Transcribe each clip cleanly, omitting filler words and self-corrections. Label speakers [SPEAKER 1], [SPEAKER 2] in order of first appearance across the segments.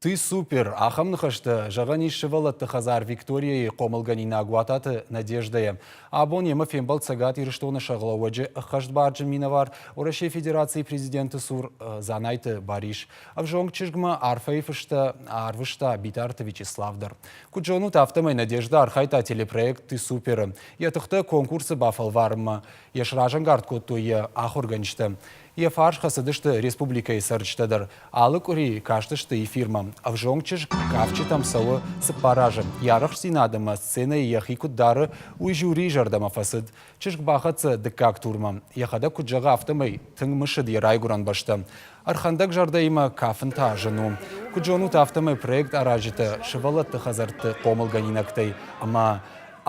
[SPEAKER 1] Ты супер! Ахӕм ныхӕстӕ зӕгъӕн ис сывӕллӕтты хӕдзар Викторияйы хъомылгӕнинаг Уататы Надеждӕйӕ. Абон йемӕ фембӕлд Цӕгат Ирыстоны сӕргълӕууӕджы ӕххӕстбарджын минӕвар Уӕрӕсейы Федерацийы президенты цур Дзанайты Барис. Ӕвзонг чызгмӕ арфӕйы фыстӕ арвыста Битарты Вячеслав дӕр. Куыд зонут, афтӕмӕй Надежда архайдта телепроект Ты супер-ы. Йӕ тыхтӕ конкурсы бафӕлварынмӕ йӕ сразӕнгард кодтой йӕ ахуыргӕнджытӕ. Йӕ фарс хӕцыдысты республикӕйы цӕрджытӕ дӕр. Алы къуыри кастысты эфирмӕ. Ӕвзонг чызг кафджытӕм цӕуы цыппар азы. Йӕ арӕхстдзинад ӕмӕ сценӕйы йӕхи куыд дары, уый жюрийы зӕрдӕмӕ фӕцыд. Чызг бахӕццӕ дыккаг турмӕ. Йӕхӕдӕг куыд зӕгъы, афтӕмӕй тынг мысыд йӕ райгуырӕн бӕстӕ. Ӕрхӕндӕг зӕрдӕимӕ кафын та зын у. Куыд зонут, афтӕмӕй проект аразджытӕ сывӕллӕтты хӕдзӕртты хъомылгӕнинӕгтӕй ӕмӕ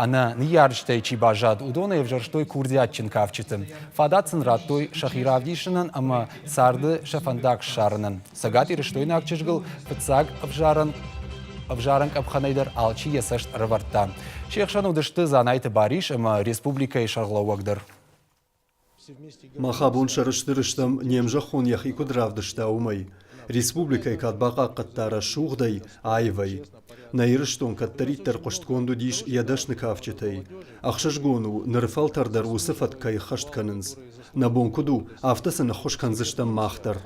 [SPEAKER 1] ӕнӕ ныййарджытӕй чи баззад, уыдонӕй ӕвзӕрстой курдиатджын кафджыты. Фадат сын радтой сӕхи равдисынӕн ӕмӕ царды сӕ фӕндаг ссарынӕн. Цӕгатирыстойнаг чызгыл фыццаг ӕвзарӕн ӕвзарӕн къӕпхӕнӕй дӕр алчи йӕ цӕст ӕрӕвӕрдта. Се хсӕн уыдысты Дзанайты Барис ӕмӕ республикӕйы сӕргълӕууӕг дӕр.
[SPEAKER 2] Мах абон сӕрыстыр стӕм, не мзӕххон йӕхи куыд равдыста, уымӕй. Республикӕйы кад бахъахъхъӕдта рӕсугъдӕй, аивӕй. Нӕ Ирыстон кӕддӕриддӕр хъуыстгонд уыдис йӕ дӕсны кафджытӕй. Ӕхсызгон у, ныры фӕлтӕр дӕр уыцы фӕтк кӕй ӕххӕст кӕнынц. Нӕ бон куыд у, афтӕ сын ӕххуыс кӕндзыстӕм мах дӕр.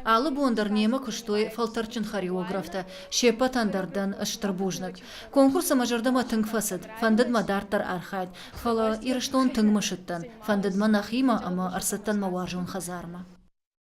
[SPEAKER 3] Алы бон дӕр немӕ куыстой фӕлтӕрдджын хореографтӕ, се ппӕтӕн дӕр дӕн стыр бузныг. Конкурсы мӕ зӕрдӕмӕ тынг фӕцыд, фӕндыд мӕ дарддӕр архайд, фӕлӕ Ирыстон тынг мысыдтӕн, фӕндыд мӕ нӕхимӕ ӕмӕ ӕрцыдтӕн мӕ уарзон хӕдзармӕ.